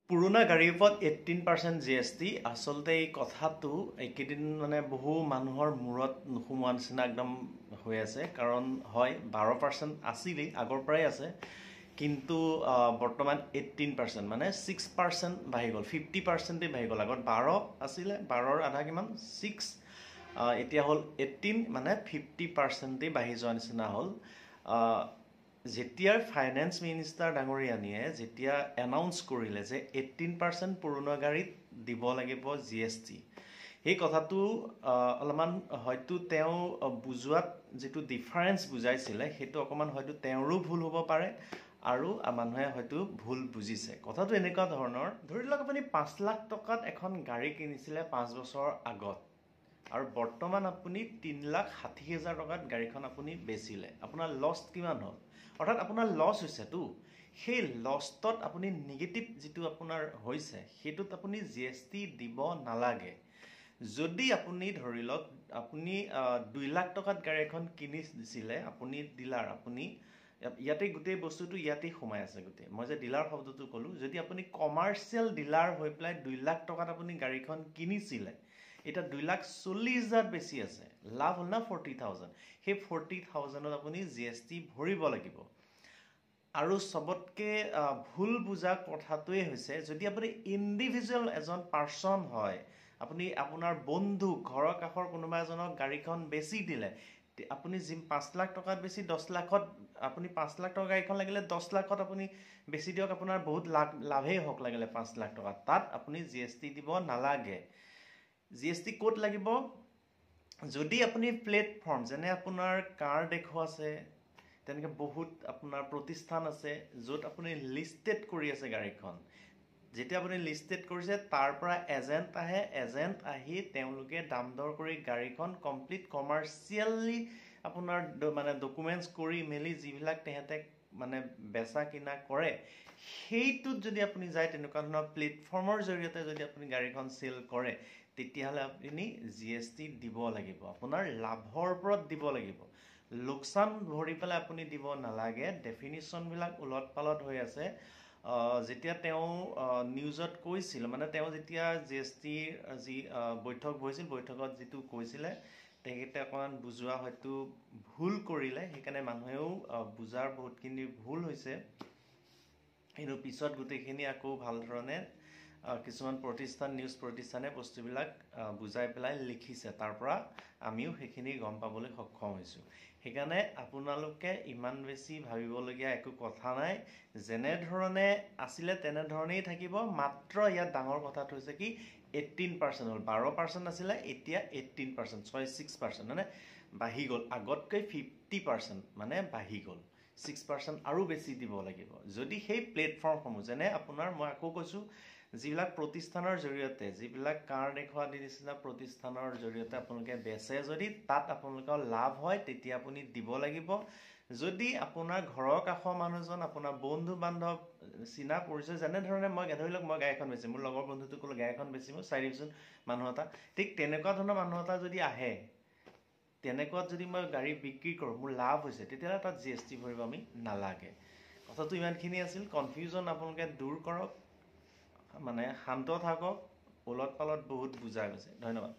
পুৰণা গাড়ীৰ ওপৰত 18% GST। আচলতে এই কথাটো এইকেইদিন মানে বহু মানুহৰ মূৰত নোসোমোৱা নিচিনা একদম হৈ আছে। কাৰণ হয় 12% আছিলেই, আগৰ পৰাই আছে, কিন্তু বৰ্তমান 18% মানে 6% বাঢ়ি গ'ল, 50%েই বাঢ়ি গ'ল। আগত 12 আছিলে, 12ৰ আধা কিমান 6, এতিয়া হ'ল 18, মানে 50%েই বাঢ়ি যোৱা নিচিনা হ'ল। যেতিয়াৰ ফাইনেন্স মিনিষ্টাৰ ডাঙৰীয়ানীয়ে যেতিয়া এনাউন্স কৰিলে যে 18% পুৰণা গাড়ীত দিব লাগিব GST, সেই কথাটো অলপমান হয়তো তেওঁ বুজোৱাত যিটো ডিফাৰেঞ্চ বুজাইছিলে সেইটো অকণমান হয়তো তেওঁৰো ভুল হ'ব পাৰে আৰু মানুহে হয়তো ভুল বুজিছে। কথাটো এনেকুৱা ধৰণৰ, ধৰি লওক আপুনি 5 লাখ টকাত এখন গাড়ী কিনিছিলে 5 বছৰৰ আগত আৰু বৰ্তমান আপুনি 3,60,000 টকাত গাড়ীখন আপুনি বেচিলে, আপোনাৰ লছ কিমান হ'ল? অৰ্থাৎ আপোনাৰ লছ হৈছেতো, সেই লছটোত আপুনি নিগেটিভ যিটো আপোনাৰ হৈছে সেইটোত আপুনি GST দিব নালাগে। যদি আপুনি ধৰি লওক আপুনি 2 লাখ টকাত গাড়ী এখন কিনিছিলে, আপুনি ডিলাৰ, আপুনি ইয়াতে গোটেই বস্তুটো ইয়াতেই সোমাই আছে গোটেই, মই যে ডিলাৰ শব্দটো ক'লোঁ, যদি আপুনি কমাৰ্চিয়েল ডিলাৰ হৈ পেলাই 2 লাখ টকাত আপুনি গাড়ীখন কিনিছিলে, এতিয়া 2,40,000 বেছি আছে, লাভ হ'ল না 40,000, সেই 40,000ত আপুনি GST ভৰিব লাগিব। আৰু চবতকৈ ভুল বুজা কথাটোৱে হৈছে, যদি আপুনি ইণ্ডিভিজুৱেল এজন পাৰ্চন হয়, আপুনি আপোনাৰ বন্ধু ঘৰৰ কাষৰ কোনোবা এজনক গাড়ীখন বেচি দিলে, আপুনি যি 5 লাখ টকাত বেছি 10 লাখত, আপুনি 5 লাখ টকা গাড়ীখন লাগিলে 10 লাখত আপুনি বেচি দিয়ক, আপোনাৰ বহুত লাভেই হওক লাগিলে 5 লাখ টকা, তাত আপুনি GST দিব নালাগে। GST ক'ত লাগিব? যদি আপুনি প্লেটফৰ্ম, যেনে আপোনাৰ কাৰ দেখুৱাছে, তেনেকৈ বহুত আপোনাৰ প্ৰতিষ্ঠান আছে য'ত আপুনি লিষ্টেড কৰি আছে গাড়ীখন, যেতিয়া আপুনি লিষ্টেড কৰিছে তাৰ পৰা এজেণ্ট আহে, এজেণ্ট আহি তেওঁলোকে দাম দৰ কৰি গাড়ীখন কমপ্লিট কমাৰ্চিয়েলি আপোনাৰ মানে ডকুমেণ্টছ কৰি মেলি যিবিলাক তেহেঁতে মানে বেচা কিনা কৰে, সেইটোত যদি আপুনি যায়, তেনেকুৱা ধৰণৰ প্লেটফৰ্মৰ জৰিয়তে যদি আপুনি গাড়ীখন চেল কৰে, তেতিয়াহ'লে আপুনি GST দিব লাগিব, আপোনাৰ লাভৰ ওপৰত দিব লাগিব, লোকচান ভৰি পেলাই আপুনি দিব নালাগে। ডেফিনিশ্যনবিলাক ওলট পালট হৈ আছে। যেতিয়া তেওঁ নিউজত কৈছিল, মানে তেওঁ যেতিয়া GSTৰ যি বৈঠক বহিছিল, বৈঠকত যিটো কৈছিলে তেখেতে অকণমান বুজোৱা হয়তো ভুল কৰিলে, সেইকাৰণে মানুহেও বুজাৰ বহুতখিনি ভুল হৈছে। কিন্তু পিছত গোটেইখিনি আকৌ ভাল ধৰণে কিছুমান প্ৰতিষ্ঠান, নিউজ প্ৰতিষ্ঠানে বস্তুবিলাক বুজাই পেলাই লিখিছে, তাৰ পৰা আমিও সেইখিনি গম পাবলৈ সক্ষম হৈছোঁ। সেইকাৰণে আপোনালোকে ইমান বেছি ভাবিবলগীয়া একো কথা নাই, যেনেধৰণে আছিলে তেনেধৰণেই থাকিব। মাত্ৰ ইয়াত ডাঙৰ কথাটো হৈছে কি 18% হ'ল, 12% আছিলে, এতিয়া 18%, 6% মানে বাঢ়ি গ'ল, আগতকৈ 50% মানে বাঢ়ি গ'ল, 6% আৰু বেছি দিব লাগিব। যদি সেই প্লেটফৰ্মসমূহ, যেনে আপোনাৰ মই আকৌ কৈছোঁ, যিবিলাক প্ৰতিষ্ঠানৰ জৰিয়তে, যিবিলাক কাৰ দেখুওৱা নিচিনা প্ৰতিষ্ঠানৰ জৰিয়তে আপোনালোকে বেচে, যদি তাত আপোনালোকৰ লাভ হয় তেতিয়া আপুনি দিব লাগিব। যদি আপোনাৰ ঘৰৰ কাষৰ মানুহজন, আপোনাৰ বন্ধু বান্ধৱ, চিনা পৰিচয়, যেনেধৰণে মই ধৰি লওক মই গাড়ীখন বেচিম, মোৰ লগৰ বন্ধুটোক ক'লোঁ গাড়ীখন বেচিম, চাই দিবিচোন মানুহ এটা, ঠিক তেনেকুৱা ধৰণৰ মানুহ এটা যদি আহে, তেনেকুৱাত যদি মই গাড়ী বিক্ৰী কৰোঁ, মোৰ লাভ হৈছে, তেতিয়াহ'লে তাত GST ভৰিব আমি নালাগে। কথাটো ইমানখিনি আছিল। কনফিউজন আপোনালোকে দূৰ কৰক, মানে শান্ত থাকক, ওলট পালট বহুত বুজা গৈছে। ধন্যবাদ।